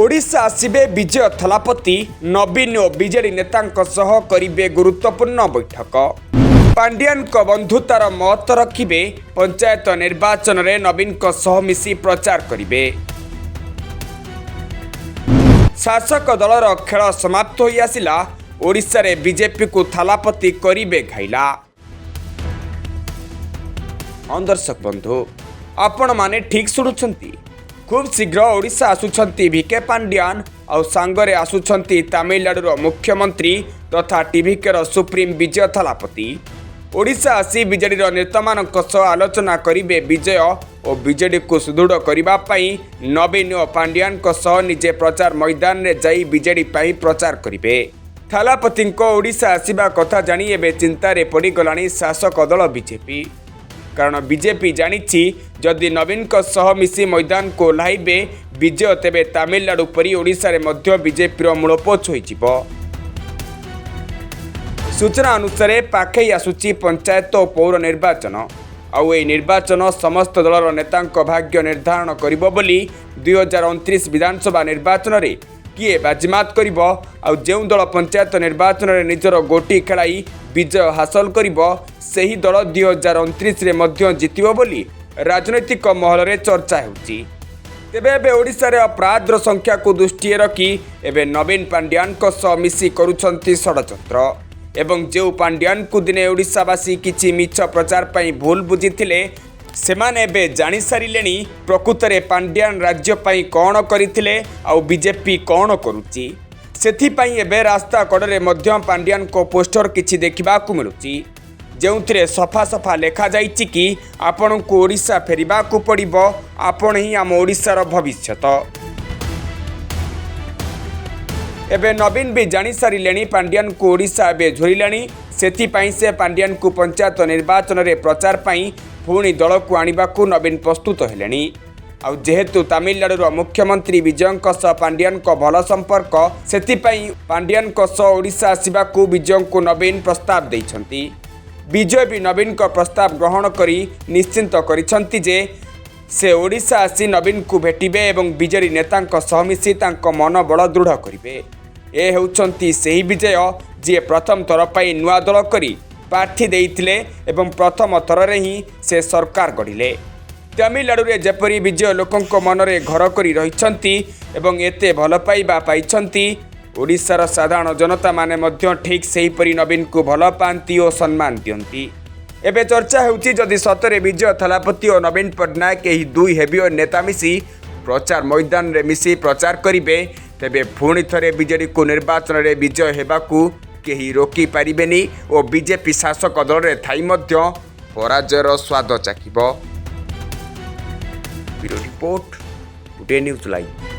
ଓଡ଼ିଶା ଆସିବେ ବିଜୟ ଥଲାପତି। ନବୀନ ଓ ବିଜେଡି ନେତାଙ୍କ ସହ କରିବେ ଗୁରୁତ୍ୱପୂର୍ଣ୍ଣ ବୈଠକ। ପାଣ୍ଡିଆନଙ୍କ ବନ୍ଧୁତାର ମତ ରଖିବେ। ପଞ୍ଚାୟତ ନିର୍ବାଚନରେ ନବୀନଙ୍କ ସହ ମିଶି ପ୍ରଚାର କରିବେ। ଶାସକ ଦଳର ଖେଳ ସମାପ୍ତ ହୋଇ ଆସିଲା। ଓଡ଼ିଶାରେ ବିଜେପିକୁ ଥାଲାପତି କରିବେ ଘାଇଲା। ହଁ ଦର୍ଶକ ବନ୍ଧୁ, ଆପଣମାନେ ଠିକ୍ ଶୁଣୁଛନ୍ତି। ଖୁବ୍ ଶୀଘ୍ର ଓଡ଼ିଶା ଆସୁଛନ୍ତି ଭିକେ ପାଣ୍ଡିଆନ ଆଉ ସାଙ୍ଗରେ ଆସୁଛନ୍ତି ତାମିଲନାଡୁର ମୁଖ୍ୟମନ୍ତ୍ରୀ ତଥା ଟିଭିକେର ସୁପ୍ରିମ ବିଜୟ ଥାଲାପତି। ଓଡ଼ିଶା ଆସି ବିଜେଡ଼ିର ନେତାମାନଙ୍କ ସହ ଆଲୋଚନା କରିବେ ବିଜୟ ଓ ବିଜେଡ଼ିକୁ ସୁଦୃଢ଼ କରିବା ପାଇଁ ନବୀନ ଓ ପାଣ୍ଡିଆନଙ୍କ ସହ ନିଜେ ପ୍ରଚାର ମଇଦାନରେ ଯାଇ ବିଜେଡ଼ି ପାଇଁ ପ୍ରଚାର କରିବେ। ଥାଲାପତିଙ୍କ ଓଡ଼ିଶା ଆସିବା କଥା ଜାଣି ଏବେ ଚିନ୍ତାରେ ପଡ଼ିଗଲାଣି ଶାସକ ଦଳ ବିଜେପି। କାରଣ ବିଜେପି ଜାଣିଛି, ଯଦି ନବୀନଙ୍କ ସହ ମିଶି ମଇଦାନକୁ ଓହ୍ଲାଇବେ ବିଜୟ, ତେବେ ତାମିଲନାଡୁ ପରି ଓଡ଼ିଶାରେ ମଧ୍ୟ ବିଜେପିର ମୂଳପୋଛ ହୋଇଯିବ। ସୂଚନା ଅନୁସାରେ, ପାଖେଇ ଆସୁଛି ପଞ୍ଚାୟତ ଓ ପୌର ନିର୍ବାଚନ। ଆଉ ଏହି ନିର୍ବାଚନ ସମସ୍ତ ଦଳର ନେତାଙ୍କ ଭାଗ୍ୟ ନିର୍ଦ୍ଧାରଣ କରିବ ବୋଲି 2029 ବିଧାନସଭା ନିର୍ବାଚନରେ କିଏ ବାଜିମାତ କରିବ ଆଉ ଯେଉଁ ଦଳ ପଞ୍ଚାୟତ ନିର୍ବାଚନରେ ନିଜର ଗୋଟି ଖେଳାଇ ବିଜୟ ହାସଲ କରିବ, ସେହି ଦଳ 2029ରେ ମଧ୍ୟ ଜିତିବ ବୋଲି ରାଜନୈତିକ ମହଲରେ ଚର୍ଚ୍ଚା ହେଉଛି। ତେବେ ଏବେ ଓଡ଼ିଶାରେ ଅପରାଧର ସଂଖ୍ୟାକୁ ଦୃଷ୍ଟିରେ ରଖି ଏବେ ନବୀନ ପାଣ୍ଡିଆନଙ୍କ ସହ ମିଶି କରୁଛନ୍ତି ଷଡ଼ଯନ୍ତ୍ର। ଏବଂ ଯେଉଁ ପାଣ୍ଡିଆନକୁ ଦିନେ ଓଡ଼ିଶାବାସୀ କିଛି ମିଛ ପ୍ରଚାର ପାଇଁ ଭୁଲ ବୁଝିଥିଲେ, ସେମାନେ ଏବେ ଜାଣିସାରିଲେଣି ପ୍ରକୃତରେ ପାଣ୍ଡିଆନ ରାଜ୍ୟ ପାଇଁ କ'ଣ କରିଥିଲେ ଆଉ ବିଜେପି କ'ଣ କରୁଛି। ସେଥିପାଇଁ ଏବେ ରାସ୍ତା କଡ଼ରେ ମଧ୍ୟ ପାଣ୍ଡିଆନଙ୍କ ପୋଷ୍ଟର କିଛି ଦେଖିବାକୁ ମିଳୁଛି, ଯେଉଁଥିରେ ସଫା ସଫା ଲେଖାଯାଇଛି କି ଆପଣଙ୍କୁ ଓଡ଼ିଶା ଫେରିବାକୁ ପଡ଼ିବ, ଆପଣ ହିଁ ଆମ ଓଡ଼ିଶାର ଭବିଷ୍ୟତ। ଏବେ ନବୀନ ବି ଜାଣିସାରିଲେଣି ପାଣ୍ଡିଆନକୁ ଓଡ଼ିଶା ଏବେ ଝୁରିଲାଣି। ସେଥିପାଇଁ ସେ ପାଣ୍ଡିଆନକୁ ପଞ୍ଚାୟତ ନିର୍ବାଚନରେ ପ୍ରଚାର ପାଇଁ ପୁଣି ଦଳକୁ ଆଣିବାକୁ ନବୀନ ପ୍ରସ୍ତୁତ ହେଲେଣି। ଆଉ ଯେହେତୁ ତାମିଲନାଡୁର ମୁଖ୍ୟମନ୍ତ୍ରୀ ବିଜୟଙ୍କ ସହ ପାଣ୍ଡିଆନଙ୍କ ଭଲ ସମ୍ପର୍କ, ସେଥିପାଇଁ ପାଣ୍ଡିଆନଙ୍କ ସହ ଓଡ଼ିଶା ଆସିବାକୁ ବିଜୟଙ୍କୁ ନବୀନ ପ୍ରସ୍ତାବ ଦେଇଛନ୍ତି। ବିଜୟ ବି ନବୀନଙ୍କ ପ୍ରସ୍ତାବ ଗ୍ରହଣ କରି ନିଶ୍ଚିନ୍ତ କରିଛନ୍ତି ଯେ ସେ ଓଡ଼ିଶା ଆସି ନବୀନଙ୍କୁ ଭେଟିବେ ଏବଂ ବିଜେଡି ନେତାଙ୍କ ସହ ମିଶି ତାଙ୍କ ମନୋବଳ ଦୃଢ଼ କରିବେ। ଏ ହେଉଛନ୍ତି ସେହି ବିଜୟ, ଯିଏ ପ୍ରଥମ ଥର ପାଇଁ ନୂଆ ଦଳ କରି ପ୍ରାର୍ଥୀ ଦେଇଥିଲେ ଏବଂ ପ୍ରଥମ ଥରରେ ହିଁ ସେ ସରକାର ଗଢ଼ିଲେ। ତାମିଲନାଡୁରେ ଯେପରି ବିଜୟ ଲୋକଙ୍କ ମନରେ ଘର କରି ରହିଛନ୍ତି ଏବଂ ଏତେ ଭଲ ପାଇବା ପାଇଛନ୍ତି, ଓଡ଼ିଶାର ସାଧାରଣ ଜନତାମାନେ ମଧ୍ୟ ଠିକ୍ ସେହିପରି ନବୀନଙ୍କୁ ଭଲ ପାଆନ୍ତି ଓ ସମ୍ମାନ ଦିଅନ୍ତି। ଏବେ ଚର୍ଚ୍ଚା ହେଉଛି, ଯଦି ସତରେ ବିଜୟ ଥାଲାପତି ଓ ନବୀନ ପଟ୍ଟନାୟକ ଏହି ଦୁଇ ହେଭିୱେଟ୍ ନେତା ମିଶି ପ୍ରଚାର ମଇଦାନରେ ମିଶି ପ୍ରଚାର କରିବେ, ତେବେ ପୁଣି ଥରେ ବିଜେଡ଼ିକୁ ନିର୍ବାଚନରେ ବିଜୟ ହେବାକୁ କେହି ରୋକିପାରିବେନି ଓ ବିଜେପି ଶାସକ ଦଳରେ ଥାଇ ମଧ୍ୟ ପରାଜୟର ସ୍ୱାଦ ଚାଖିବ। Bureau report, today news live.